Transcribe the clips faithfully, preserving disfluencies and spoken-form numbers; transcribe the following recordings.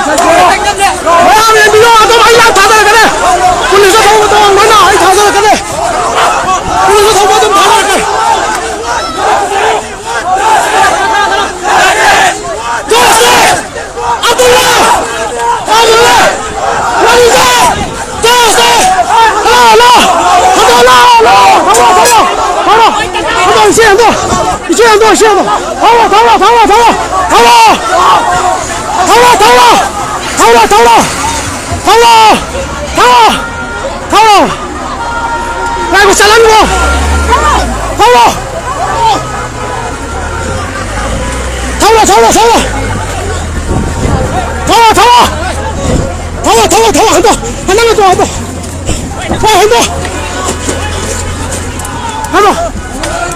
ꯃꯌꯥꯝ ꯌꯦꯡꯕꯤꯌꯨ, ꯑꯗꯨꯝ ꯑꯩ ꯂꯥꯡ ꯊꯥꯖꯔꯛꯀꯅꯤ꯫ ꯄꯨꯂꯤꯁꯇ ꯊꯧꯕ ꯇꯧꯔꯝꯕꯅ ꯑꯩ ꯊꯥꯖꯔꯛꯀꯅꯤ꯫ ꯄꯨꯂꯤꯁꯇ ꯊꯧꯕ ꯑꯗꯨꯝ ꯊꯥꯖꯔꯛꯀꯅꯤ꯫ ꯇꯣꯛꯑꯁꯦ! ꯑꯕꯗꯨꯜꯂꯥ! ꯑꯕꯗꯨꯜꯂꯥ! ꯋꯥꯔꯤꯁꯦ! ꯇꯣꯛꯑꯁꯦ! ꯍꯜꯂꯣ, ꯍꯜꯂꯣ! ꯍꯜꯂꯣ, ꯍꯜꯂꯣ! ꯊꯧꯔꯣ, ꯊꯧꯔꯣ! ꯊꯧꯔꯣ! ꯍꯜꯂꯣ, ꯏꯆꯦ ꯍꯟꯗꯣ! ꯏꯆꯦ ꯍꯟꯗꯣ, ꯏꯆꯦ ꯍꯟꯗꯣ! ꯊꯧꯔꯣ, ꯊꯧꯔꯣ, ꯊꯧꯔꯣ, ꯊꯧꯔꯣ! ꯊꯧꯔꯣ! ꯊꯧꯔꯣ, ꯊꯧꯔꯣ! ꯊꯧꯔꯣ, ꯊꯧꯔꯣ! ꯊꯧꯔꯣ! ꯊꯧꯔꯣ! ꯊꯧꯔꯣ! ꯉꯥꯏꯈꯣ, ꯆꯠꯍꯟꯈꯣ! ꯊꯧꯔꯣ! ꯊꯧꯔꯣ, ꯊꯧꯔꯣ, ꯊꯧꯔꯣ! ꯊꯧꯔꯣ, ꯊꯧꯔꯣ! ꯊꯧꯔꯣ, ꯊꯧꯔꯣ, ꯊꯧꯔꯣ! ꯍꯟꯗꯣ! ꯍꯟꯗꯣ, ꯍꯟꯗꯣ, ꯍꯟꯗꯣ! ꯍꯣꯏ, ꯍꯟꯗꯣ! ꯍꯟꯗꯣ!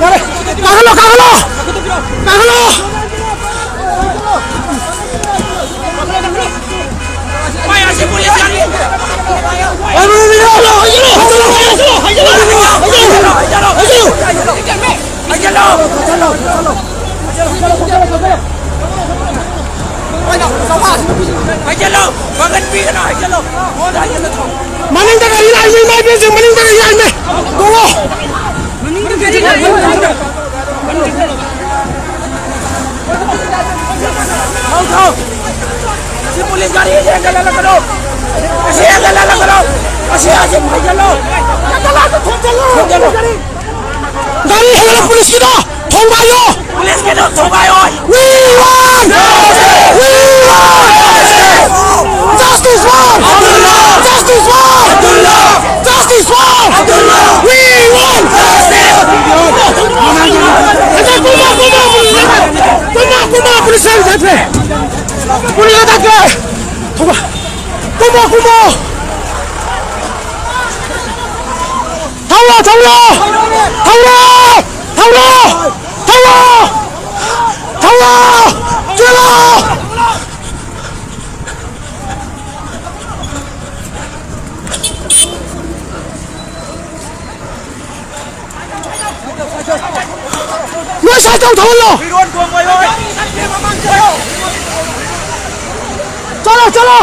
ꯌꯥꯔꯦ! ꯀꯥꯈꯠꯂꯣ, ꯀꯥꯈꯠꯂꯣ! ꯀꯥꯈꯠꯂꯣ! ꯃꯅꯤꯡꯗ ꯒꯥꯔꯤ ꯂꯥꯛꯏꯃꯤ, ꯏꯃꯥ ꯏꯕꯦꯟꯁꯤꯡ, ꯃꯅꯤꯡꯗ ꯒꯥꯔꯤ ꯂꯥꯛꯏꯃꯤ! ꯇꯣꯡꯉꯣ! ꯊꯧ, ꯊꯧ! ꯑꯁꯤ ꯄꯨꯂꯤꯁ ꯒꯥꯔꯤ ꯍꯦꯟꯒꯠꯍꯜꯂꯛꯀꯅꯨ! ꯑꯁꯤ ꯍꯦꯟꯒꯠꯍꯜꯂꯛꯀꯅꯨ! ꯑꯁꯤ, ꯑꯁꯤ ꯍꯦꯟꯒꯠꯂꯣ! ꯍꯦꯟꯒꯠꯂꯣ! ꯒꯥꯔꯤ ꯍꯦꯟꯒꯠꯂꯣ, ꯄꯨꯂꯤꯁꯀꯤꯗꯣ! ꯊꯣꯡ ꯍꯥꯏꯌꯣ! ꯄꯨꯂꯤꯁꯀꯤꯗꯣ ꯊꯣꯡ ꯍꯥꯏꯌꯣ! We want! We want! Justice for! Justice for! Justice for! We want! Justice! ꯀꯨꯝꯃꯣ, ꯀꯨꯝꯃꯣ, ꯄꯨꯂꯤꯁ ꯂꯩꯔꯦ! ꯄꯨꯂꯤꯁ ꯂꯩꯔꯦ! ꯄꯨꯂꯤꯁ ꯂꯩꯔꯦ! ꯊꯧꯕ! ꯀꯨꯝꯃꯣ, ꯀꯨꯝꯃꯣ! ꯊꯧꯔꯣ, ꯊꯧꯔꯣ! ꯊꯧꯔꯣ! ꯊꯧꯔꯣ! ꯊꯧꯔꯣ! ꯊꯧꯔꯣ! ꯆꯦꯜꯂꯣ! ꯅꯣꯏ ꯁꯥꯏꯠꯇ ꯑꯃꯨꯛ ꯊꯧꯍꯜꯂꯣ! ꯐꯤꯔꯣꯟ ꯈꯣꯡꯉꯣꯏ ꯍꯣꯏ! चलो, चलो।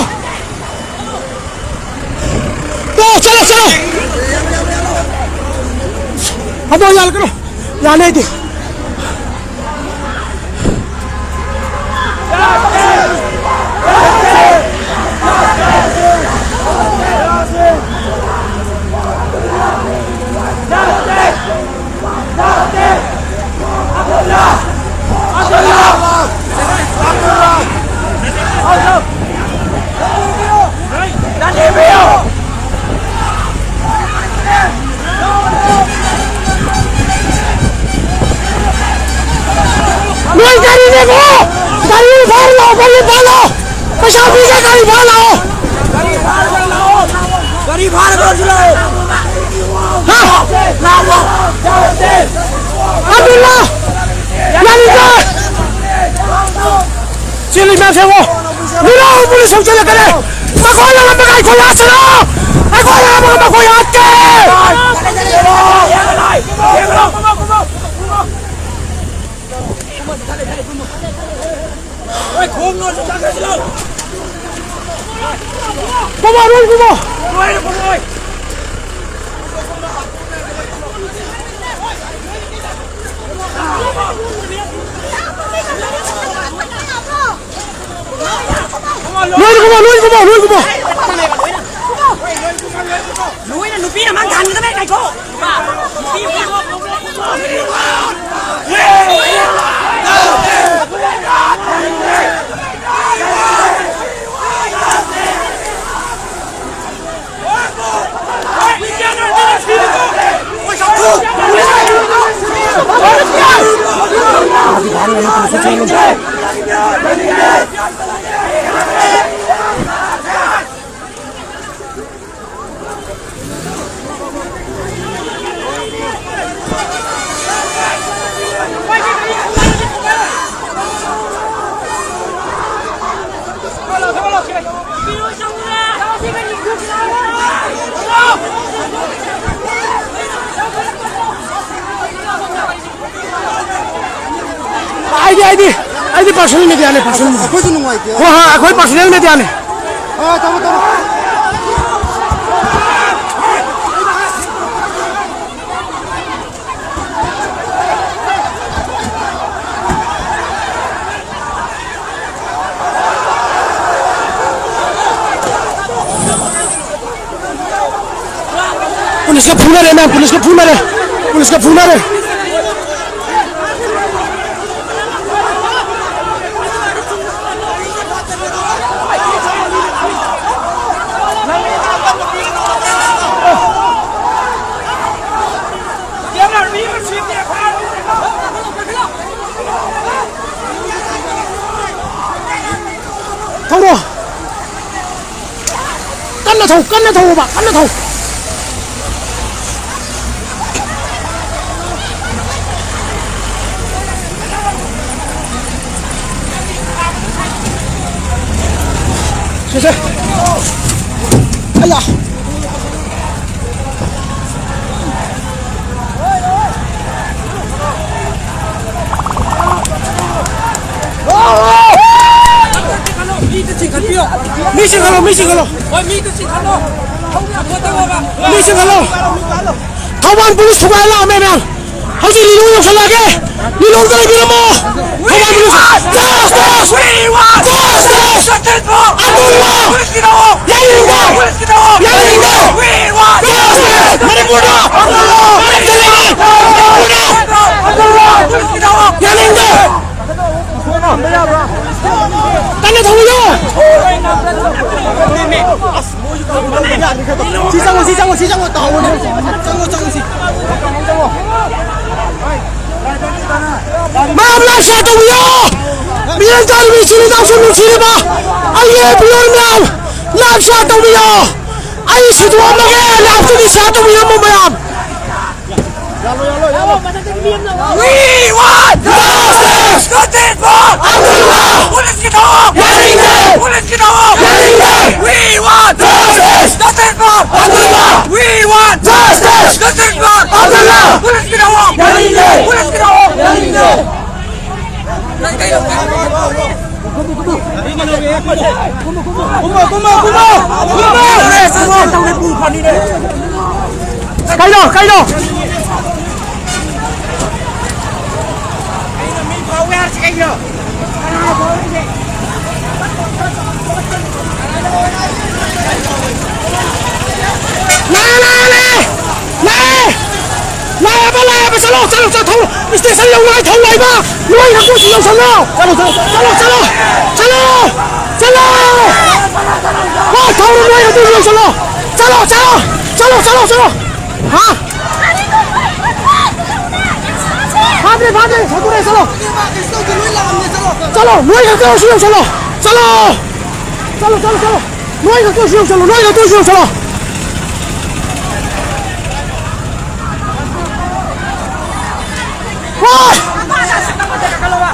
तो चलो, चलो। अब यार करो। यार नहीं थी। ꯅꯣꯏ ꯒꯥꯔꯤ ꯅꯦꯛꯑꯣ! ꯒꯥꯔꯤ ꯐꯥꯔ ꯂꯥꯛꯑꯣ, ꯒꯥꯔꯤ ꯐꯥꯔ ꯂꯥꯛꯑꯣ! ꯄꯩꯁꯥ ꯄꯤꯒꯦ, ꯒꯥꯔꯤ ꯐꯥꯔ ꯂꯥꯛꯑꯣ! ꯒꯥꯔꯤ ꯐꯥꯔ ꯂꯥꯛꯑꯣ! ꯒꯥꯔꯤ ꯐꯥꯔ ꯂꯥꯛꯑꯣ! ꯍꯥ? ꯑꯗꯨꯅ ꯌꯥꯅꯤꯡꯗꯦ! ꯆꯦꯜꯂꯤ ꯃꯌꯥꯝꯁꯦ ꯌꯦꯡꯉꯣ! ꯃꯤꯔꯥꯎ ꯄꯨꯂꯤꯁ ꯍꯧꯖꯤꯜꯂꯛꯀꯅꯤ! ꯃꯈꯣꯏꯅ ꯉꯝꯕꯒ ꯑꯩꯈꯣꯏ ꯍꯥꯠꯁꯤꯔꯣ! ꯑꯩꯈꯣꯏꯅ ꯉꯝꯕꯒ ꯃꯈꯣꯏ ꯍꯥꯠꯀꯦ! ꯀꯨꯝꯃꯣ, ꯔꯣꯏ ꯀꯨꯝꯃꯣ! ꯂꯣꯏꯅ ꯀꯨꯝꯃꯣ, ꯂꯣꯏꯅ ꯀꯨꯝꯃꯣ, ꯂꯣꯏꯅ ꯀꯨꯝꯃꯣ! ꯂꯣꯏꯅ ꯅꯨꯄꯤꯅ ꯃꯥꯡ ꯊꯥꯟꯒꯗꯕꯅꯦ, ꯉꯥꯏꯈꯣ! ꯍꯥꯏꯗꯤ, ꯍꯥꯏꯗꯤ꯫ ꯑꯩꯗꯤ personal mediaꯅꯦ, personal media꯫ ꯑꯩꯈꯣꯏꯁꯨ ꯅꯨꯡꯉꯥꯏꯇꯦ꯫ ꯍꯣꯏ, ꯍꯣꯏ, ꯑꯩꯈꯣꯏ personal mediaꯅꯦ꯫ ꯑꯥ, ꯊꯝꯃꯣ, ꯊꯝꯃꯣ꯫ Policeꯀ ꯐꯨꯅꯔꯦ ꯃꯌꯥꯝ, policeꯀ ꯐꯨꯅꯔꯦ, policeꯀ ꯐꯨꯅꯔꯦ꯫ ꯊꯧꯔꯣ꯫ ꯀꯟꯅ ꯊꯧ, ꯀꯟꯅ ꯊꯧꯑꯣꯕ, ꯀꯟꯅ ꯊꯧ꯫ ꯁꯦ, ꯁꯦ꯫ ꯑꯌꯥ꯫ ꯃꯤ ꯆꯤꯡꯈꯠꯂꯣ, ꯃꯤ ꯆꯤꯡꯈꯠꯂꯣ꯫ ꯍꯣꯏ, ꯃꯤꯗꯨ ꯆꯤꯡꯈꯠꯂꯣ꯫ ꯃꯤ ꯆꯤꯡꯈꯠꯂꯣ꯫ ꯊꯧꯕꯥꯜ ꯄꯨꯂꯤꯁ ꯊꯨꯒꯥꯏ ꯂꯥꯛꯑꯝꯃꯦ ꯃꯌꯥꯝ꯫ ꯍꯧꯖꯤꯛ ꯂꯤꯂꯣꯡ ꯌꯧꯁꯜꯂꯛꯑꯒꯦ꯫ ꯂꯤꯂꯣꯡꯗ ꯂꯩꯕꯤꯔꯝꯃꯣ꯫ Thoubal police. Justice! We want justice! ꯑꯗꯨ ꯂꯥꯛꯑꯣ꯫ ꯌꯥꯅꯤꯡꯗꯦ! ꯌꯥꯅꯤꯡꯗꯦ! Justice! ꯃꯅꯤꯄꯨꯔꯗ! ꯌꯥꯅꯤꯡꯗꯦ! ꯀꯟꯅ ꯊꯧꯕꯤꯌꯣ! ꯁꯤ ꯆꯪꯉꯣ, ꯁꯤ ꯆꯪꯉꯣ, ꯁꯤ ꯆꯪꯉꯣ, ꯇꯥꯍꯧꯕꯅꯦ꯫ ꯆꯪꯉꯣ, ꯆꯪꯉꯣ, ꯁꯤ꯫ ꯃꯌꯥꯝ live share ꯇꯧꯕꯤꯌꯣ! ꯃꯤꯔꯝ ꯆꯥꯟꯕꯤ ꯏꯆꯤꯜ ꯏꯅꯥꯎꯁꯨ ꯅꯨꯡꯁꯤꯔꯤꯕ ꯑꯩꯒꯤ ꯄꯤꯌꯣꯟ ꯃꯌꯥꯝ live share ꯇꯧꯕꯤꯌꯣ! ꯑꯩ ꯁꯤꯗꯣꯛꯑꯝꯃꯒꯦ, live ꯇꯨꯗꯤ share ꯇꯧꯕꯤꯔꯝꯃꯣ ꯃꯌꯥꯝ! We want justice! Justice for Abdullah! Police ꯀꯤ ꯊꯧꯑꯣ! ꯌꯥꯅꯤꯡꯗꯦ! Police ꯀꯤ ꯊꯧꯑꯣ! ꯌꯥꯅꯤꯡꯗꯦ! We want justice! Justice for Abdullah! We want justice! Justice for Abdullah! Police ꯀꯤ ꯊꯧꯑꯣ! ꯌꯥꯅꯤꯡꯗꯦ! Police ꯀꯤ ꯊꯧꯑꯣ! ꯌꯥꯅꯤꯡꯗꯦ! ꯀꯩ, ꯀꯩ, ꯀꯩ? ꯀꯩꯅꯣ, ꯀꯩꯅꯣ? ꯂꯥꯛꯑꯦ, ꯂꯥꯛꯑꯦ, ꯂꯥꯛꯑꯦ! ꯂꯥꯛꯑꯦ! ꯂꯥꯛꯑꯦꯕ, ꯂꯥꯛꯑꯦꯕ! ꯆꯠꯂꯣ, ꯆꯠꯂꯣ, ꯆꯠꯂꯣ, ꯊꯧꯔꯣ! ꯁ꯭ꯇꯦꯁꯟ ꯌꯧꯅꯉꯥꯏ ꯊꯧꯔꯣ ꯍꯥꯏꯕ! ꯅꯣꯏ ꯅꯀꯣꯛꯁꯤ ꯌꯧꯁꯜꯂꯣ! ꯆꯠꯂꯣ, ꯆꯠꯂꯣ, ꯆꯠꯂꯣ! ꯆꯠꯂꯣ! ꯆꯠꯂꯣ! ꯆꯠꯂꯣ! ꯍꯣꯏ, ꯊꯧꯔꯣ, ꯅꯣꯏ ꯅꯀꯣꯛꯁꯤ ꯌꯧꯁꯜꯂꯣ! ꯆꯠꯂꯣ, ꯆꯠꯂꯣ! ꯆꯠꯂꯣ, ꯆꯠꯂꯣ, ꯆꯠꯂꯣ! ꯍꯥ? ꯐꯥꯗ꯭ꯔꯦ, ꯐꯥꯗ꯭ꯔꯦ! ꯊꯧꯗꯣꯔꯛꯑꯦ, ꯆꯠꯂꯣ! ꯆꯠꯂꯣ! ꯅꯣꯏ ꯅꯀꯣꯛꯁꯤ ꯌꯧꯁꯜꯂꯣ! ꯆꯠꯂꯣ! ꯆꯠꯂꯣ, ꯆꯠꯂꯣ, ꯆꯠꯂꯣ! ꯅꯣꯏ ꯅꯀꯣꯛꯁꯤ ꯌꯧꯁꯜꯂꯣ! ꯅꯣꯏ ꯅꯀꯣꯛꯁꯤ ꯌꯧꯁꯜꯂꯣ! ꯍꯣꯏ!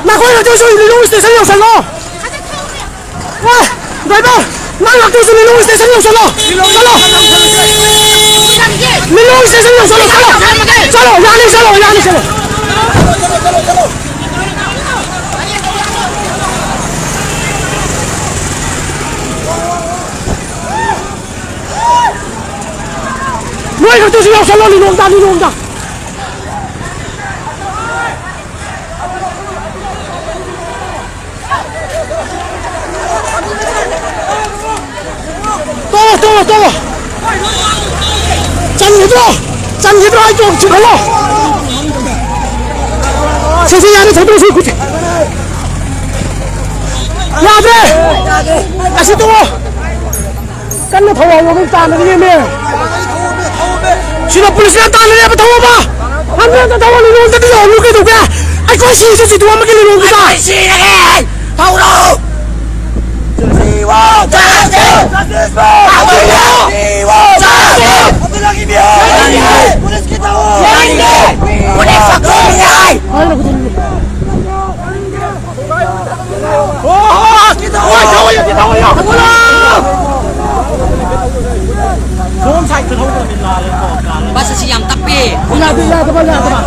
ꯅꯈꯣꯏ ꯅꯇꯨꯁꯨ ꯂꯤꯂꯣꯡ ꯁ꯭ꯇꯦꯁꯟ ꯌꯧꯁꯜꯂꯣ! ꯍꯣꯏ! ꯗ꯭ꯔꯥꯏꯚꯔ! ꯅꯪ ꯅꯇꯨꯁꯨ ꯂꯤꯂꯣꯡ ꯁ꯭ꯇꯦꯁꯟ ꯌꯧꯁꯜꯂꯣ! ꯆꯠꯂꯣ! ꯂꯤꯂꯣꯡ ꯁ꯭ꯇꯦꯁꯟ ꯌꯧꯁꯜꯂꯣ! ꯆꯠꯂꯣ! ꯆꯠꯂꯣ! ꯌꯥꯅꯤ, ꯆꯠꯂꯣ! ꯌꯥꯅꯤ, ꯆꯠꯂꯣ! ꯅꯣꯏ ꯅꯇꯨꯁꯨ ꯌꯧꯁꯜꯂꯣ ꯂꯤꯂꯣꯡꯗ, ꯂꯤꯂꯣꯡꯗ! ꯇꯣꯛꯑꯣ, ꯇꯣꯛꯑꯣ, ꯇꯣꯛꯑꯣ! ꯆꯟꯈꯤꯗ꯭ꯔꯣ? ꯆꯟꯈꯤꯗ꯭ꯔꯣ? ꯑꯩ ꯆꯣꯡ ꯆꯤꯡꯈꯠꯂꯣ! ꯁꯤ, ꯁꯤ, ꯌꯥꯔꯦ, ꯊꯣꯛꯇꯣꯛꯑꯣ, ꯁꯤ ꯈꯨꯠꯁꯦ꯫ ꯌꯥꯗ꯭ꯔꯦ! ꯑꯁꯤ ꯇꯣꯛꯑꯣ! ꯀꯟꯅ ꯊꯧ ꯍꯥꯏꯌꯣ, ꯃꯤ ꯇꯥꯟꯅꯔꯤꯅꯦꯃꯦ꯫ ꯁꯤꯗ ꯄꯨꯂꯤꯁꯅ ꯇꯥꯟꯅꯔꯦꯕ, ꯊꯧꯑꯣꯕ꯫ ꯍꯟꯖꯟ ꯍꯟꯖꯟ ꯊꯧꯍꯜꯂꯨ, ꯅꯣꯡꯃꯗꯤ ꯌꯧꯍꯜꯂꯨ ꯀꯩꯗꯧꯒꯦ? ꯑꯩꯈꯣꯏ ꯁꯤꯔꯁꯨ ꯁꯤꯗꯨ ꯑꯃꯒꯤ ꯂꯤꯂꯣꯡꯗꯨꯗ꯫ ꯑꯩꯈꯣꯏ ꯁꯤꯔꯒꯦ! ꯊꯧꯔꯣ! We want justice! We want justice! ꯄꯨꯂꯤꯁꯀꯤ ꯊꯧꯑꯣ! ꯄꯨꯂꯤꯁ ꯊꯧꯑꯣ! ꯕꯁ ꯑꯁꯤ ꯌꯥꯝ ꯇꯞꯄꯦ꯫ ꯌꯥꯗꯦ, ꯌꯥꯗꯕ, ꯌꯥꯗꯕ꯫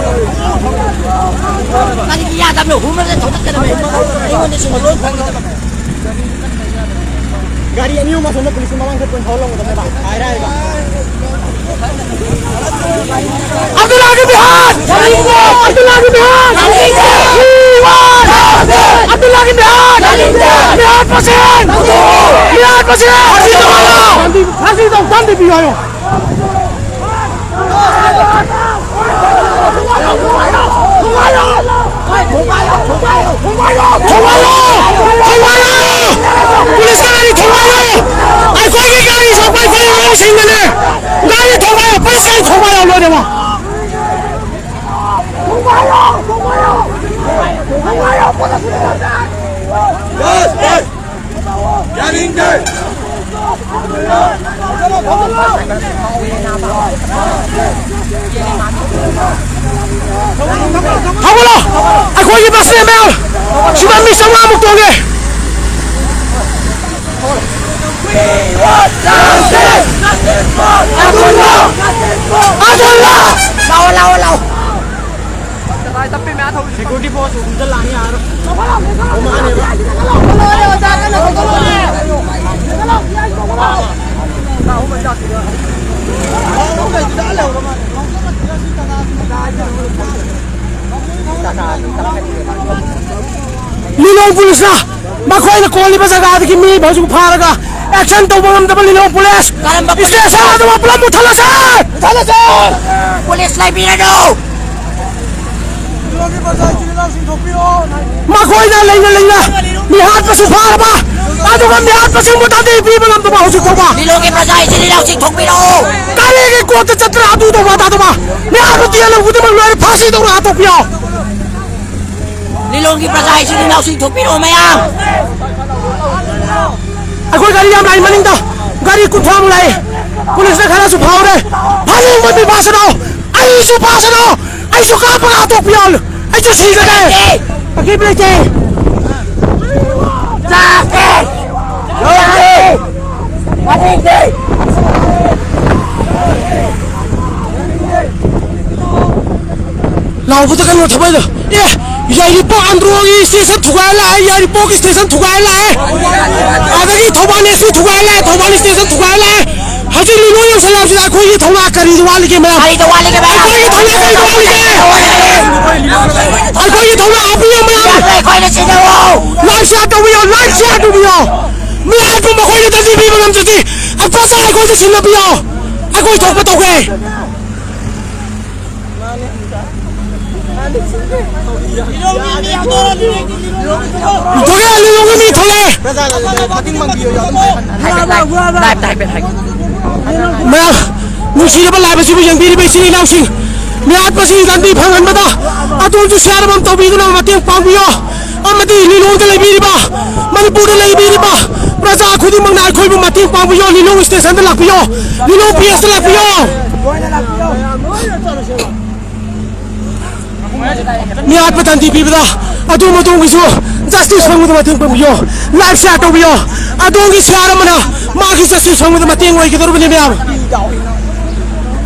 ꯀꯔꯤꯒꯤ ꯌꯥꯗꯕꯅꯣ? ꯍꯨꯝꯂꯗ ꯊꯧꯒꯠꯀꯗꯕꯅꯦ꯫ ꯑꯩꯉꯣꯟꯗ ꯁꯨꯝ ꯂꯣꯏ ꯐꯪꯒꯗꯕ꯫ ꯒꯥꯔꯤ ꯑꯅꯤ ꯑꯍꯨꯝ ꯑꯁꯣꯝꯗ ꯄꯨꯂꯤꯁ ꯃꯃꯥꯡꯗ ꯄꯣꯏꯟ ꯊꯧꯔ ꯂꯧꯒꯗꯕꯅꯦꯕ꯫ ꯍꯥꯏꯔꯛꯑꯦꯕ꯫ ꯑꯕꯗꯨꯜꯂꯥꯒꯤ ꯃꯤꯍꯥꯠ! ꯑꯕꯗꯨꯜꯂꯥꯒꯤ ꯃꯤꯍꯥꯠ! We want justice! ꯑꯕꯗꯨꯜꯂꯥꯒꯤ ꯃꯤꯍꯥꯠ! ꯃꯤꯍꯥꯠ ꯃꯁꯤꯟ! ꯃꯤꯍꯥꯠ ꯃꯁꯤꯟ! ꯐꯥꯁꯤ ꯇꯧꯍꯜꯂꯣ! ꯐꯥꯁꯤ ꯇꯧ, ꯐꯥꯁꯤ ꯇꯧ, ꯐꯥꯁꯤ ꯇꯧ, ꯐꯥꯁꯤ ꯇꯧ! ꯊꯣꯡꯒꯥꯏꯌꯣ! ꯊꯣꯡꯒꯥꯏꯌꯣ! ꯊꯣꯡꯒꯥꯏꯌꯣ! ꯄꯨꯂꯤꯁ ꯒꯥꯔꯤ ꯊꯣꯡꯒꯥꯏꯌꯣ! ꯑꯩꯈꯣꯏꯒꯤ ꯒꯥꯔꯤ ꯁꯣꯛꯄ ꯑꯩꯈꯣꯏ ꯑꯉꯥꯡꯁꯤꯡꯅꯅꯦ! ꯒꯥꯔꯤ ꯊꯣꯡꯒꯥꯏꯌꯣ! ꯄꯨꯂꯤꯁ ꯒꯥꯔꯤ ꯊꯣꯡꯒꯥꯏꯌꯣ ꯂꯣꯏꯅꯃꯛ! ꯊꯣꯡꯒꯥꯏꯌꯣ! ꯊꯣꯡꯒꯥꯏꯌꯣ! ꯊꯣꯡꯒꯥꯏꯌꯣ! ꯄꯨꯂꯤꯁ ꯒꯥꯔꯤ! ꯌꯥꯅꯤꯡꯗꯦ! ꯍꯧꯒꯠꯂꯣ! ꯑꯩꯈꯣꯏꯒꯤ ꯕꯁꯅꯦ ꯃꯌꯥꯝ! ꯁꯤꯗ ꯃꯤ ꯆꯥꯝꯃꯉꯥꯃꯨꯛ ꯇꯣꯡꯉꯦ! ꯑꯗꯨꯜꯂꯥ! ꯂꯥꯛꯑꯣ, ꯂꯥꯛꯑꯣ, ꯂꯥꯛꯑꯣ! ꯁꯦꯀ꯭ꯌꯨꯔꯤꯇꯤ ꯐꯣꯔꯁ ꯍꯨꯝꯖꯤꯜꯂꯛꯑꯅꯤ ꯌꯥꯔꯣꯏ꯫ ꯂꯤꯂꯣꯡ ꯄꯨꯂꯤꯁꯅ ꯃꯈꯣꯏꯅ ꯀꯣꯜꯂꯤꯕ ꯖꯒꯥꯗꯒꯤ ꯃꯤ ꯍꯧꯖꯤꯛ ꯐꯥꯔꯒ ꯑꯦꯛꯁꯟ ꯇꯧꯕ ꯉꯝꯗꯕ ꯂꯤꯂꯣꯡ ꯄꯨꯂꯤꯁ ꯀꯔꯝꯕ ꯄꯨꯂꯤꯁ? ꯁ꯭ꯇꯦꯁꯟ ꯑꯗꯨꯃꯛ ꯄꯨꯂꯞ ꯃꯨꯠꯊꯠꯂꯁꯤ! ꯃꯨꯠꯊꯠꯂꯁꯤ! ꯄꯨꯂꯤꯁ ꯂꯩꯕꯤꯔꯅꯨ! ꯂꯤꯂꯣꯡꯒꯤ ꯄ꯭ꯔꯖꯥ ꯏꯆꯤꯜ ꯏꯅꯥꯎꯁꯤꯡ ꯊꯣꯛꯄꯤꯔꯣ! ꯃꯈꯣꯏꯅ ꯂꯩꯅ ꯂꯩꯅ ꯃꯤꯍꯥꯠꯄꯁꯨ ꯐꯥꯔꯕ, ꯑꯗꯨꯒ ꯃꯤꯍꯥꯠꯄꯁꯤꯡꯕꯨ ꯊꯥꯗꯣꯛꯄꯤꯕ ꯉꯝꯗꯕ ꯍꯧꯖꯤꯛ ꯐꯥꯎꯕ! ꯂꯤꯂꯣꯡꯒꯤ ꯄ꯭ꯔꯖꯥ ꯏꯆꯤꯜ ꯏꯅꯥꯎꯁꯤꯡ ꯊꯣꯛꯄꯤꯔꯛꯑꯣ! ꯀꯔꯤꯒꯤ ꯀꯣꯔꯠꯇ ꯆꯠꯇꯅ ꯑꯗꯨ ꯇꯧꯕ ꯑꯗꯥ ꯇꯧꯕ? ꯃꯤꯍꯥꯠꯄ ꯇꯦꯟꯅ ꯈꯨꯗꯤꯡꯃꯛ ꯂꯣꯏꯅ ꯐꯥꯁꯤ ꯇꯧꯔ ꯍꯥꯠꯇꯣꯛꯄꯤꯌꯣ! ꯂꯤꯂꯣꯡꯒꯤ ꯄ꯭ꯔꯖꯥ ꯏꯆꯤꯜ ꯏꯅꯥꯎꯁꯤꯡ ꯊꯣꯛꯄꯤꯔꯛꯑꯣ ꯃꯌꯥꯝ! ꯑꯩꯈꯣꯏ ꯒꯥꯔꯤ ꯌꯥꯝ ꯂꯥꯛꯏ ꯃꯅꯤꯡꯗ, ꯒꯥꯔꯤ ꯀꯨꯟꯊ꯭ꯔꯥꯃꯨꯛ ꯂꯥꯛꯏ꯫ ꯄꯨꯂꯤꯁꯅ ꯈꯔꯁꯨ ꯐꯥꯍꯧꯔꯦ꯫ ꯐꯥꯅꯤꯡꯕ ꯃꯤ ꯐꯥꯁꯅꯨ, ꯑꯩꯁꯨ ꯐꯥꯁꯅꯨ, ꯑꯩꯁꯨ ꯀꯥꯞꯄꯒ ꯍꯥꯠꯇꯣꯛꯄꯤꯌꯣ꯫ ꯑꯩꯁꯨ ꯁꯤꯒꯗꯦ꯫ ꯑꯀꯤꯕ ꯂꯩꯇꯦ꯫ ꯆꯥꯛꯀꯦ! ꯌꯣꯛꯀꯦ! ꯐꯥꯅꯤꯡꯗꯦ! ꯂꯥꯎꯕꯗ ꯀꯩꯅꯣ ꯊꯃꯣꯏꯗ꯫ ꯑꯦ! ꯌꯥꯏꯔꯤꯄꯣꯛ ꯑꯟꯗ꯭ꯔꯣꯒꯤ ꯁ꯭ꯇꯦꯁꯟ ꯊꯨꯒꯥꯏ ꯂꯥꯛꯑꯦ, ꯌꯥꯏꯔꯤꯄꯣꯛꯀꯤ ꯁ꯭ꯇꯦꯁꯟ ꯊꯨꯒꯥꯏ ꯂꯥꯛꯑꯦ, ꯑꯗꯒꯤ ꯊꯧꯕꯥꯜ ꯑꯦꯁ ꯄꯤ ꯊꯨꯒꯥꯏ ꯂꯥꯛꯑꯦ, ꯊꯧꯕꯥꯜ ꯁ꯭ꯇꯦꯁꯟ ꯊꯨꯒꯥꯏ ꯂꯥꯛꯑꯦ꯫ ꯍꯧꯖꯤꯛ ꯂꯤꯂꯣꯡ ꯌꯧꯁꯜꯂꯛꯑꯕꯁꯤꯗ ꯑꯩꯈꯣꯏꯒꯤ ꯊꯧꯅꯥ ꯀꯔꯤꯗ ꯋꯥꯠꯂꯤꯒꯦ, ꯃꯌꯥꯝ? ꯀꯔꯤꯗ ꯋꯥꯠꯂꯤꯒꯦ, ꯃꯌꯥꯝ? ꯑꯩꯈꯣꯏꯒꯤ ꯊꯧꯅꯥ ꯀꯔꯤꯗ ꯋꯥꯠꯂꯤꯒꯦ? ꯑꯩꯈꯣꯏꯒꯤ ꯊꯧꯅꯥ ꯍꯥꯞꯄꯤꯌꯨ, ꯃꯌꯥꯝ! ꯌꯥꯗ꯭ꯔꯦ, ꯑꯩꯈꯣꯏꯅ ꯁꯤꯟꯅꯧ! Live share ꯇꯧꯕꯤꯌꯣ, live share ꯇꯧꯕꯤꯌꯣ! ꯃꯤ ꯍꯥꯠꯄ ꯃꯈꯣꯏꯅ ꯇꯟꯕꯤ ꯄꯤꯕ ꯉꯝꯖꯗꯦ꯫ ꯑꯩ ꯄꯣꯠꯁꯛ ꯑꯩꯈꯣꯏꯗ ꯁꯤꯟꯅꯕꯤꯌꯣ꯫ ꯑꯩꯈꯣꯏ ꯊꯣꯛꯄ ꯇꯧꯒꯦ꯫ ꯊꯣꯛꯂꯛꯑꯦ, ꯂꯤꯂꯣꯡꯒꯤ ꯃꯤ ꯊꯣꯛꯂꯛꯑꯦ꯫ ꯃꯌꯥꯝ, ꯅꯨꯡꯁꯤꯔꯕ live ꯑꯁꯤꯕꯨ ꯌꯦꯡꯕꯤꯔꯤꯕ ꯏꯆꯤꯜ ꯏꯅꯥꯎꯁꯤꯡ, ꯃꯤꯍꯥꯠꯄꯁꯤꯡ ꯂꯥꯟꯃꯤ ꯐꯪꯍꯟꯕꯗ ꯑꯗꯣꯝꯁꯨ share ꯑꯃꯃꯝ ꯇꯧꯕꯤꯗꯨꯅ ꯃꯇꯦꯡ ꯄꯥꯡꯕꯤꯌꯣ꯫ ꯑꯃꯗꯤ ꯂꯤꯂꯣꯡꯗ ꯂꯩꯕꯤꯔꯤꯕ, ꯃꯅꯤꯄꯨꯔꯗ ꯂꯩꯕꯤꯔꯤꯕ ꯄ꯭ꯔꯖꯥ ꯈꯨꯗꯤꯡꯃꯛꯅ ꯑꯩꯈꯣꯏꯕꯨ ꯃꯇꯦꯡ ꯄꯥꯡꯕꯤꯌꯣ꯫ ꯂꯤꯂꯣꯡ stationꯗ ꯂꯥꯛꯄꯤꯌꯣ꯫ ꯂꯤꯂꯣꯡ PS ꯇ ꯂꯥꯛꯄꯤꯌꯣ꯫ ꯃꯤꯍꯥꯠꯄ ꯇꯟꯊꯤ ꯄꯤꯕꯗ ꯑꯗꯣꯝ ꯑꯗꯣꯝꯒꯤꯁꯨ justice ꯐꯪꯕꯗ ꯃꯇꯦꯡ ꯄꯥꯡꯕꯤꯌꯣ꯫ Live share ꯇꯧꯕꯤꯌꯣ꯫ ꯑꯗꯣꯝꯒꯤ share ꯑꯃꯅ ꯃꯥꯒꯤ justice ꯐꯪꯕꯗ ꯃꯇꯦꯡ ꯑꯣꯏꯒꯗꯧꯔꯕꯅꯤ, ꯃꯌꯥꯝ꯫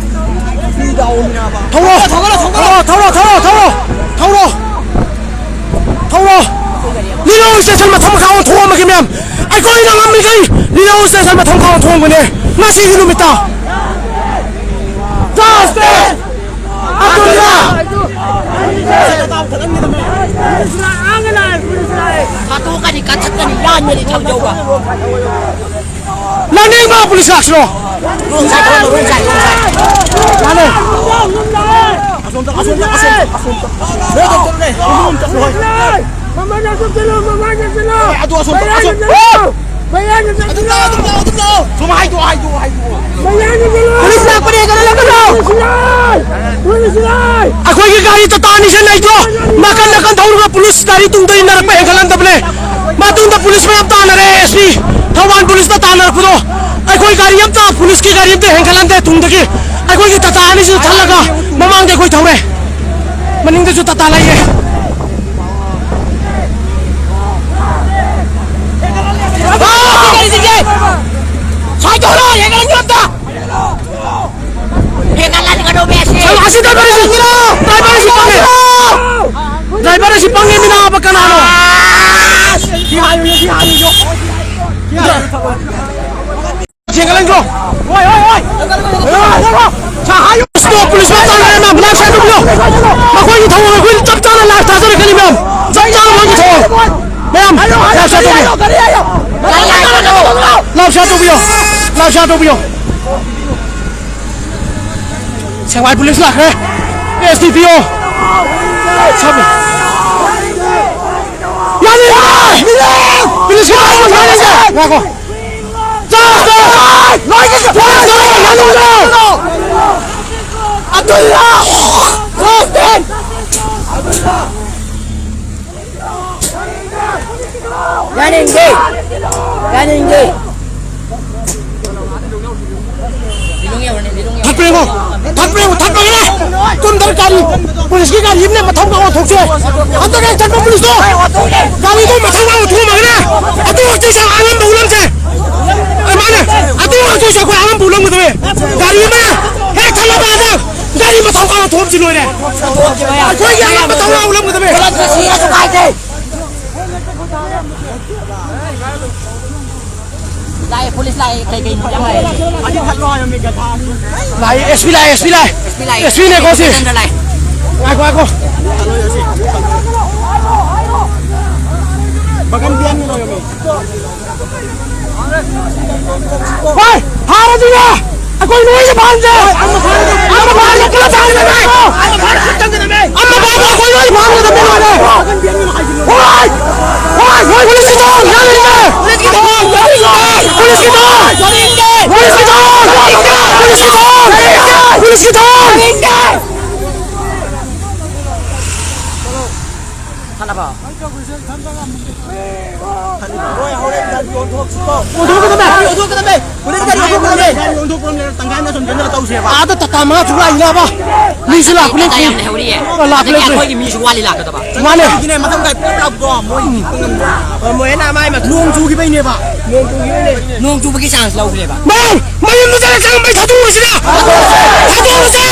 ꯊꯧꯔꯣ! ꯊꯧꯔꯣ! ꯊꯧꯔꯣ! ꯊꯧꯔꯣ! ꯊꯧꯔꯣ! ꯊꯧꯔꯣ! ꯊꯧꯔꯣ! ꯂꯤꯂꯣꯡ station ꯃꯊꯛ ꯃꯈꯥ ꯑꯣꯟꯊꯣꯛꯑꯝꯃꯒꯦ, ꯃꯌꯥꯝ꯫ ꯑꯩꯈꯣꯏꯅ ꯉꯝꯃꯤꯈꯩ ꯂꯤꯂꯣꯡ station ꯃꯊꯛ ꯃꯈꯥ ꯑꯣꯟꯊꯣꯛꯑꯝꯒꯅꯤ ꯉꯁꯤꯒꯤ ꯅꯨꯃꯤꯠꯇ꯫ Justice! ꯑꯗꯨꯅ ꯍꯥꯠꯇꯣꯛꯀꯅꯤ, ꯀꯛꯊꯠꯀꯅꯤ, ꯌꯥꯟꯒꯅꯤ ꯊꯝꯖꯧꯕ꯫ ꯂꯥꯟꯅꯤꯡꯕ ꯄꯨꯂꯤꯁ ꯂꯥꯛꯁꯤꯔꯣ? ꯔꯣꯡ ꯁꯥꯏ ꯊꯣꯛꯍꯜꯂꯣ, ꯔꯣꯡ ꯁꯥꯏ, ꯔꯣꯡ ꯁꯥꯏ꯫ ꯂꯥꯟꯅꯦ꯫ ꯑꯁꯣꯝꯗ, ꯑꯁꯣꯝꯗ, ꯑꯁꯣꯝꯗ, ꯑꯁꯣꯝꯗ꯫ ꯂꯣꯏ ꯇꯧꯊꯣꯛꯂꯦ꯫ ꯃꯃꯥꯡꯗ ꯆꯠꯂꯣ, ꯃꯃꯥꯡꯗ ꯆꯠꯂꯣ꯫ ꯑꯗꯨ ꯑꯁꯣꯝꯗ, ꯃꯌꯥꯏꯗ ꯑꯁꯣꯝ-, ꯆꯠꯂꯣ꯫ ꯃꯌꯥꯏꯗ ꯆꯠꯂꯣ꯫ ꯑꯗꯨꯝ ꯂꯥꯛꯑꯣ, ꯑꯗꯨꯝ ꯂꯥꯛꯑꯣ, ꯑꯗꯨꯝ ꯂꯥꯛꯑꯣ꯫ ꯁꯨꯝ ꯍꯥꯏꯗꯣꯛꯑꯣ, ꯍꯥꯏꯗꯣꯛꯑꯣ, ꯍꯥꯏꯗꯣꯛꯑꯣ꯫ ꯄꯨꯂꯤꯁ ꯂꯥꯛꯄꯅꯦ, ꯀꯩꯅꯣ ꯂꯥꯛꯀꯅꯣ꯫ ꯄꯨꯂꯤꯁ ꯂꯥꯛ-, ꯄꯨꯂꯤꯁ ꯂꯥꯛ-꯫ ꯑꯩꯈꯣꯏꯒꯤ ꯒꯥꯔꯤ ꯇꯇꯥ ꯑꯅꯤꯁꯦ ꯂꯩꯇ꯭ꯔꯣ? ꯅꯥꯀꯟ ꯅꯥꯀꯟ ꯊꯧꯔꯒ ꯄꯨꯂꯤꯁ ꯒꯥꯔꯤ ꯇꯨꯡꯗ ꯏꯟꯅꯔꯛꯄ ꯍꯦꯟꯒꯠꯍꯟꯗꯕꯅꯦ꯫ ꯃꯇꯨꯡꯗ ꯄꯨꯂꯤꯁ ꯃꯌꯥꯝ ꯇꯥꯟꯅꯔꯦ, SP ꯊꯧꯕꯥꯜ ꯄꯨꯂꯤꯁꯇ ꯇꯥꯟꯅꯔꯛꯄꯗꯣ꯫ ꯑꯩꯈꯣꯏ ꯒꯥꯔꯤ ꯑꯝꯇ, ꯄꯨꯂꯤꯁꯀꯤ ꯒꯥꯔꯤ ꯑꯝꯇ ꯍꯦꯟꯒꯠꯍꯟꯗꯦ ꯇꯨꯡꯗꯒꯤ꯫ ꯑꯩꯈꯣꯏꯒꯤ ꯇꯇꯥ ꯑꯅꯤꯁꯤꯗ ꯊꯜꯂꯒ ꯃꯃꯥꯡꯗ ꯑꯩꯈꯣꯏ ꯊꯧꯔꯦ꯫ ꯃꯅꯤꯡꯗꯁꯨ ꯇꯇꯥ ꯂꯩꯌꯦ꯫ ꯁ꯭ꯋꯥꯏ ꯇꯧꯔꯣ, ꯍꯦꯟꯒꯠꯍꯟꯒꯅꯨ ꯑꯝꯇ꯫ ꯍꯦꯟꯒꯠꯍꯟꯒꯅꯨ, ꯃꯦꯁꯤ꯫ ꯁꯝ ꯑꯁꯤ driver ꯁꯤ, driver ꯁꯤ ꯄꯪꯉꯦ꯫ ꯗ꯭ꯔꯥꯏꯚꯔ ꯑꯁꯤ ꯄꯪꯉꯦ, ꯃꯤ ꯅꯥꯕ ꯀꯅꯥꯅꯣ? ꯁꯤ ꯍꯥꯏꯌꯨ, ꯁꯤ ꯍꯥꯏꯌꯨ, ꯁꯤ ꯍꯥꯏꯌꯨ꯫ ꯆꯦꯟꯒꯠꯂꯟꯈ꯭ꯔꯣ꯫ ꯍꯣꯏ, ꯍꯣꯏ, ꯍꯣꯏ꯫ ꯁꯥ ꯍꯥꯏꯌꯨ꯫ ꯁ꯭ꯇꯣꯞ, ꯄꯨꯂꯤꯁ ꯃꯆꯥ ꯂꯩꯔꯦ, ꯃꯌꯥꯝ ꯂꯥꯏꯐ ꯁꯥꯏꯠ ꯇꯧꯕꯤꯌꯣ꯫ ꯃꯈꯣꯏꯒꯤ ꯊꯧꯑꯣꯡ ꯑꯩꯈꯣꯏꯅ ꯆꯞ ꯆꯥꯅ ꯂꯥꯏꯐ ꯊꯥꯖꯔꯛꯀꯅꯤ, ꯃꯌꯥꯝ꯫ ꯆꯞ ꯆꯥꯅ ꯃꯈꯣꯏꯒꯤ ꯊꯧꯑꯣꯡ꯫ ꯃꯌꯥꯝ, ꯂꯥꯏꯐ ꯁꯥꯏꯠ ꯇꯧꯕꯤꯌꯣ꯫ ꯂꯥꯏꯐ ꯁꯥꯏꯠ ꯇꯧꯕꯤꯌꯣ꯫ ꯂꯥꯏꯐ ꯁꯥꯏꯠ ꯇꯧꯕꯤꯌꯣ꯫ ꯁꯦꯡꯃꯥꯏ ꯄꯨꯂꯤꯁ ꯂꯥꯛꯈ꯭ꯔꯦ꯫ ꯑꯦꯁ ꯗꯤ ꯄꯤ ꯑꯣ꯫ ꯁꯥꯕꯤ꯫ ꯌꯥꯅꯤꯡꯗꯦ! ꯄꯨꯂꯤꯁꯀꯤ ꯂꯥꯛꯄ ꯌꯥꯅꯤꯡꯗꯦ! ꯉꯥꯏꯈꯣ꯫ ꯆꯥꯔꯖ ꯇꯧ! ꯄꯨꯂꯤꯁ ꯇꯧ! ꯌꯥꯅꯤꯡꯗꯦ! ꯑꯗꯨꯜꯂꯥ! ꯖꯣꯁꯇꯤꯟ! ꯌꯥꯅꯤꯡꯗꯦ! ꯌꯥꯅꯤꯡꯗꯦ! ꯊꯠꯄ꯭ꯔꯦꯕꯣ! ꯊꯠꯄ꯭ꯔꯦꯕꯣ! ꯊꯠꯄ꯭ꯔꯦꯕꯣ! ꯀꯨꯝꯗꯔ ꯒꯥꯔꯤ! ꯄꯨꯂꯤꯁꯀꯤ ꯒꯥꯔꯤ ꯑꯃꯅꯦ ꯃꯊꯧ ꯀꯥꯎ ꯊꯣꯛꯁꯦ! ꯍꯟꯗꯛ ꯍꯦꯛ ꯆꯠꯄ ꯄꯨꯂꯤꯁꯇꯣ! ꯒꯥꯔꯤꯗꯣ ꯃꯊꯧ ꯀꯥꯎ ꯊꯣꯛꯑꯝꯃꯒꯅꯦ! ꯑꯗꯨ ꯍꯧꯖꯤꯛꯁꯦ ꯑꯉꯝꯕ ꯎꯠꯂꯝꯁꯦ! ꯑꯗꯨꯃꯥꯏꯅ! ꯑꯗꯨ ꯍꯧꯖꯤꯛꯁꯦ ꯑꯩꯈꯣꯏ ꯑꯉꯝꯕ ꯎꯠꯂꯝꯒꯗꯕꯅꯦ! ꯒꯥꯔꯤ ꯑꯃ ꯍꯦꯛ ꯊꯠꯂꯕ ꯑꯗ ꯒꯥꯔꯤ ꯃꯊꯧ ꯀꯥꯎ ꯊꯣꯛꯑꯝꯁꯤ ꯂꯣꯏꯔꯦ! ꯑꯩꯈꯣꯏꯒꯤ ꯑꯉꯝꯕ ꯊꯧꯅꯥ ꯎꯠꯂꯝꯒꯗꯕꯅꯦ! ꯂꯥꯛꯑꯦ, ꯄꯨꯂꯤꯁ ꯂꯥꯛꯑꯦ, ꯀꯩ ꯀꯩꯅꯣ ꯌꯥꯝ ꯂꯥꯛꯑꯦ꯫ ꯂꯥꯛꯑꯦ, ꯑꯦꯁ ꯄꯤ ꯂꯥꯛꯑꯦ, ꯑꯦꯁ ꯄꯤ ꯂꯥꯛꯑꯦ꯫ ꯑꯦꯁ ꯄꯤ ꯂꯥꯛꯑꯦ꯫ ꯑꯦꯁ ꯄꯤꯅꯦꯀꯣ ꯁꯤ꯫ ꯁꯦꯟꯇꯔꯗ ꯂꯥꯛꯑꯦ꯫ ꯉꯥꯏꯈꯣ, ꯉꯥꯏꯈꯣ꯫ ꯚꯥꯏ, ꯐꯥꯔꯁꯤꯅꯦ! ꯑꯩꯈꯣꯏ ꯂꯣꯏꯅ ꯐꯥꯍꯟꯁꯦ! ꯑꯃ ꯐꯥꯔꯗꯤ ꯄꯨꯂꯞ ꯐꯥꯍꯟꯒꯗꯕꯅꯦ! ꯑꯃ ꯐꯥꯔꯗꯤ ꯑꯩꯈꯣꯏ ꯂꯣꯏ ꯐꯥꯍꯟꯒꯗꯕꯅꯦ ꯂꯣꯏꯔꯦ! ꯍꯣꯏ! ꯍꯣꯏ! ꯍꯣꯏ! ꯄꯨꯂꯤꯁꯀꯤ ꯊꯧꯑꯣꯡ ꯌꯥꯅꯤꯡꯗꯦ! ꯄꯨꯂꯤꯁꯀꯤ ꯊꯧꯑꯣꯡ! ꯄꯨꯂꯤꯁꯀꯤ ꯊꯧꯑꯣꯡ! ꯄꯨꯂꯤꯁꯀꯤ ꯊꯧꯑꯣꯡ! ꯄꯨꯂꯤꯁꯀꯤ ꯊꯧꯑꯣꯡ! ꯊꯜꯂꯕꯣ? ꯍꯣꯏ, ꯍꯣꯔꯦꯟ ꯒꯥꯔꯤ ꯑꯣꯟꯊꯣꯛꯁꯤꯀꯣ꯫ ꯑꯣꯟꯊꯣꯛꯀꯗꯕꯅꯦ꯫ ꯒꯥꯔꯤ ꯑꯣꯟꯊꯣꯛꯀꯗꯕꯅꯦ꯫ ꯍꯣꯔꯦꯟ ꯒꯥꯔꯤ ꯑꯣꯟꯊꯣꯛꯀꯗꯕꯅꯦ꯫ ꯒꯥꯔꯤ ꯑꯣꯟꯊꯣꯛꯄ ꯑꯃ ꯂꯩꯔ ꯇꯪꯈꯥꯏ ꯑꯃ ꯁꯨꯝ ꯆꯦꯟꯖꯜꯂ ꯇꯧꯁꯦꯕ꯫ ꯑꯥꯗ ꯇꯥꯇꯥ ꯃꯉꯥ ꯇꯔꯨꯛ ꯂꯥꯛꯏꯅꯦꯕ꯫ ꯃꯤꯁꯨ ꯂꯥꯛꯄ ꯇꯥꯇꯥ ꯂꯩꯇꯦ꯫ ꯌꯥꯝ ꯂꯩꯍꯧꯔꯤꯌꯦ꯫ ꯑꯣ, ꯂꯥꯛꯄ ꯑꯗꯒꯤ ꯂꯩꯇꯦ꯫ ꯑꯩꯈꯣꯏꯒꯤ ꯃꯤꯁꯨ ꯋꯥꯠꯂꯤ ꯂꯥꯛꯀꯗꯕ꯫ ꯃꯥꯅꯦ꯫ ꯑꯗꯒꯤꯅꯦ ꯃꯊꯪ ꯀꯥꯏ ꯄꯨꯂꯞ ꯂꯥꯛꯄꯗꯣ ꯃꯣꯏ ꯄꯤꯛꯄ ꯉꯝꯗꯦ꯫ ꯃꯣꯏ ꯍꯦꯟꯅ ꯃꯥꯏ ꯃꯊꯨ-, ꯅꯣꯡ ꯆꯨꯈꯤꯕꯩꯅꯦꯕ꯫ ꯅꯣꯡ ꯆꯨꯈꯤꯕꯩꯅꯦ꯫ ꯅꯣꯡ ꯆꯨꯕꯒꯤ ꯆꯥꯟꯁ ꯂꯧꯈ꯭ꯔꯦꯕ꯫ ꯃꯌꯥꯝ ꯃꯌꯨꯝꯗ ꯆꯠꯂ ꯆꯪꯕꯩ ꯊꯥꯗꯣꯛꯑꯁꯤꯔ? ꯊꯥꯗꯣꯛꯑꯁꯦ!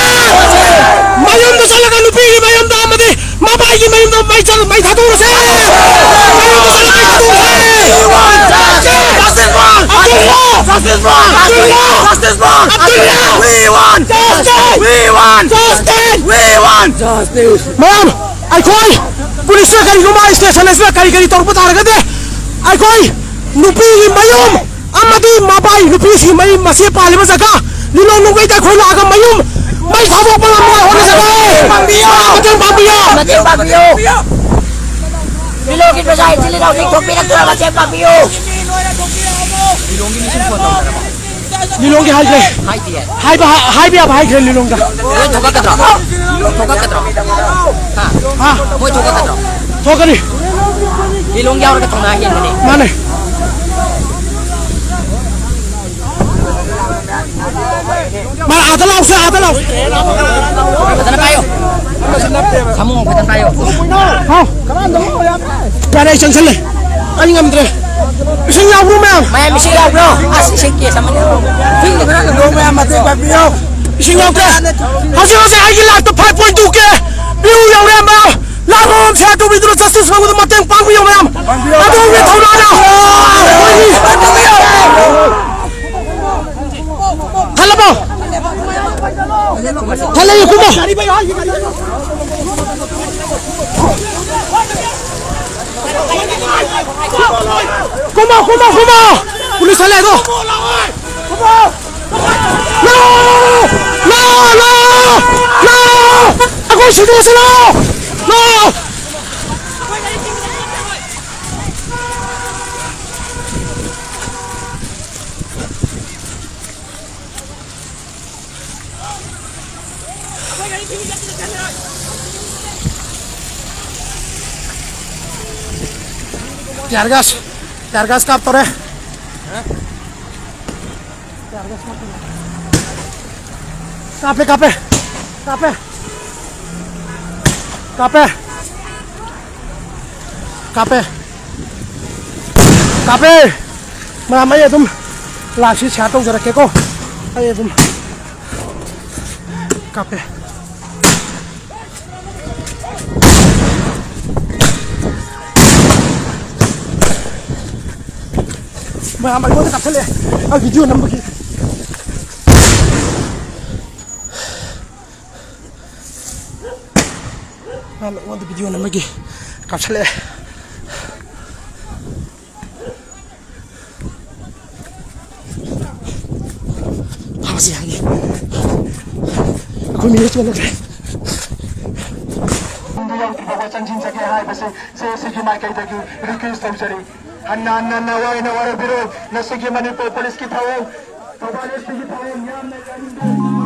ꯃꯌꯨꯝꯗ ꯆꯠꯂꯒ ꯅꯨꯄꯤꯒꯤ ꯃꯌꯨꯝꯗ ꯑꯃꯗꯤ ꯃꯄꯥꯒꯤ ꯃꯌꯨꯝꯗ ꯃꯩ Justice for Abdullah! Justice for Abdullah! We want justice! We want justice! We want justice! ꯃꯌꯥꯝ, ꯑꯩꯈꯣꯏ ꯄꯨꯂꯤꯁꯅ ꯀꯔꯤꯒꯨꯝꯕ ꯁ꯭ꯇꯦꯁꯟ ꯑꯁꯤꯗ ꯀꯔꯤ ꯀꯔꯤ ꯇꯧꯔꯛꯄ ꯇꯥꯔꯒꯗꯤ, ꯑꯩꯈꯣꯏ ꯅꯨꯄꯤꯒꯤ ꯃꯌꯨꯝ ꯑꯃꯗꯤ ꯃꯕꯥꯏ ꯅꯨꯄꯤꯁꯤ ꯃꯌꯨꯝ ꯃꯁꯤ ꯄꯥꯜꯂꯤꯕ ꯖꯒꯥ ꯂꯤꯂꯣꯡ ꯅꯨꯡꯕꯩꯗ ꯑꯩꯈꯣꯏ ꯂꯥꯛꯑꯒ ꯃꯌꯨꯝ ꯃꯩ ꯊꯥꯗꯣꯛꯄ ꯉꯝꯅꯕ ꯍꯣꯠꯅꯖꯒꯦ꯫ ꯄꯥꯡꯕꯤꯌꯨ! ꯃꯇꯦꯡ ꯄꯥꯡꯕꯤꯌꯨ! ꯃꯇꯦꯡ ꯄꯥꯡꯕꯤꯌꯨ! ꯂꯤꯂꯣꯡꯒꯤ ꯄ꯭ꯔꯖꯥ ꯏꯆꯤꯜ ꯏꯅꯥꯎꯁꯤꯡ ꯊꯣꯛꯄꯤꯔꯛꯇꯨꯅ ꯃꯇꯦꯡ ꯄꯥꯡꯕꯤꯌꯨ! ꯂꯤꯂꯣꯡꯒꯤ ꯍꯥꯏꯈ꯭ꯔꯦ꯫ ꯍꯥꯏꯕ ꯍꯥꯏꯕ ꯌꯥꯕ ꯍꯥꯏꯈ꯭ꯔꯦ ꯂꯤꯂꯣꯡꯗ꯫ ꯃꯣꯏ ꯊꯣꯛꯂꯛꯀꯗ꯭ꯔꯣ? ꯊꯣꯛꯂꯛꯀꯗ꯭ꯔꯣ? ꯍꯥ? ꯍꯥ? ꯃꯣꯏ ꯊꯣꯛꯂꯛꯀꯗ꯭ꯔꯣ? ꯊꯣꯛꯀꯅꯤ꯫ ꯂꯤꯂꯣꯡ ꯌꯥꯎꯔꯒ ꯊꯧꯅꯥ ꯍꯦꯟꯒꯅꯤ꯫ ꯃꯥꯅꯦ꯫ ꯃꯥ ꯑꯥꯗ ꯂꯥꯎꯁꯦ, ꯑꯥꯗ ꯂꯥꯎꯁꯦ꯫ ꯐꯖꯅ ꯄꯥꯏꯌꯣ꯫ ꯁꯥꯃꯨ ꯐꯖꯅ ꯄꯥꯏꯌꯣ꯫ ꯍꯥꯎ꯫ ꯌꯥꯔꯦ, ꯑꯩ ꯆꯪꯁꯜꯂꯦ꯫ ꯑꯩ ꯉꯝꯗ꯭ꯔꯦ꯫ ꯏꯁꯤꯡ ꯌꯥꯎꯕ꯭ꯔꯣ ꯃꯌꯥꯝ? ꯃꯌꯥꯝ ꯏꯁꯤꯡ ꯌꯥꯎꯕ꯭ꯔꯣ? ꯑꯁ, ꯏꯁꯤꯡ ꯀꯦꯁ ꯑꯃꯅꯤ꯫ ꯏꯁꯤꯡꯗꯣ ꯈꯔ ꯀꯩꯅꯣ ꯃꯌꯥꯝ ꯃꯇꯦꯡ ꯄꯥꯡꯕꯤꯌꯣ꯫ ꯏꯁꯤꯡ ꯌꯥꯎꯗ꯭ꯔꯦ꯫ ꯍꯧꯖꯤꯛ ꯍꯧꯖꯤꯛ ꯑꯩꯒꯤ ꯂꯥꯏꯐꯇ ꯐꯥꯏꯚ ꯄꯣꯏꯟ ꯇꯨ ꯀꯦ ꯚ꯭ꯌꯨ ꯌꯧꯔꯦ ꯑꯃ꯫ ꯂꯥꯛꯂꯣꯝ ꯁꯦꯜ ꯇꯧꯕꯤꯗꯨꯅ ꯖꯁꯇꯤꯁ ꯐꯪꯕꯗ ꯃꯇꯦꯡ ꯄꯥꯡꯕꯤꯌꯣ ꯃꯌꯥꯝ꯫ ꯄꯥꯡꯕꯤꯌꯣ꯫ ꯑꯗꯣꯝꯒꯤ ꯊꯧꯅꯥꯅ꯫ ꯍꯜꯂꯕꯣ? ꯍꯜꯂꯒꯦ, ꯀꯨꯝꯃꯣ꯫ ꯀꯨꯝꯃꯣ, ꯀꯨꯝꯃꯣ, ꯀꯨꯝꯃꯣ꯫ ꯄꯨꯂꯤꯁ ꯍꯜꯂꯦ ꯑꯗꯣ꯫ ꯂꯥꯛꯑꯣ! ꯂꯥꯛꯑꯣ! ꯂꯥꯛꯑꯣ! ꯂꯥꯛꯑꯣ! ꯑꯩꯈꯣꯏ ꯁꯤꯗꯣꯛꯑꯁꯤ ꯂꯥꯛꯑꯣ! ꯂꯥꯛꯑꯣ! ꯇꯤꯌꯥꯔ ꯒ꯭ꯌꯥꯁ, ꯇꯤꯌꯥꯔ ꯒ꯭ꯌꯥꯁ ꯀꯥꯞꯇꯣꯔꯦ꯫ ꯀꯥꯞꯄꯦ, ꯀꯥꯞꯄꯦ꯫ ꯀꯥꯞꯄꯦ꯫ ꯀꯥꯞꯄꯦ꯫ ꯀꯥꯞꯄꯦ꯫ ꯀꯥꯞꯄꯦ꯫ ꯃꯌꯥꯝ, ꯑꯩ ꯑꯗꯨꯝ ꯂꯥꯏꯐꯁꯤ ꯁꯤꯌꯥꯔ ꯇꯧꯖꯔꯛꯀꯦꯀꯣ꯫ ꯑꯩ ꯑꯗꯨꯝ ꯀꯥꯞꯄꯦ꯫ ꯃꯌꯥꯝ ꯑꯩꯉꯣꯟꯗ ꯀꯥꯞꯁꯜꯂꯛꯑꯦ꯫ ꯑꯩ ꯚꯤꯗꯤꯑꯣ ꯅꯝꯕꯒꯤ꯫ ꯃꯌꯥꯝ ꯑꯩꯉꯣꯟꯗ ꯚꯤꯗꯤꯑꯣ ꯅꯝꯕꯒꯤ ꯀꯥꯞꯁꯜꯂꯛꯑꯦ꯫ ꯐꯥꯕꯁꯤ ꯌꯥꯅꯤ꯫ ꯑꯩꯈꯣꯏ ꯃꯤꯅ ꯆꯣꯜꯂꯛꯈ꯭ꯔꯦ꯫ ꯌꯨꯝꯗ ꯌꯧꯗ꯭ꯔꯤꯐꯥꯎꯕ ꯆꯪꯁꯤꯟꯖꯒꯦ ꯍꯥꯏꯕꯁꯦ ꯁꯤ ꯑꯦꯁ ꯁꯤꯒꯤ ꯃꯥꯏꯀꯩꯗꯒꯤ ꯔꯤꯀ꯭ꯋꯦꯁ ꯇꯧꯖꯔꯤ꯫ ꯍꯟꯅ ꯍꯟꯅ ꯅꯋꯥꯏ ꯅꯋꯥꯔꯕꯤꯔꯣ꯫ ꯉꯁꯤꯒꯤ ꯃꯅꯤꯄꯨꯔ ꯄꯨꯂꯤꯁꯀꯤ ꯊꯧꯑꯣꯡ, ꯊꯧꯕꯥꯜ ꯑꯦꯁ ꯄꯤꯒꯤ ꯊꯧꯑꯣꯡ ꯌꯥꯝꯅ ꯌꯥꯅꯤꯡꯗꯦ꯫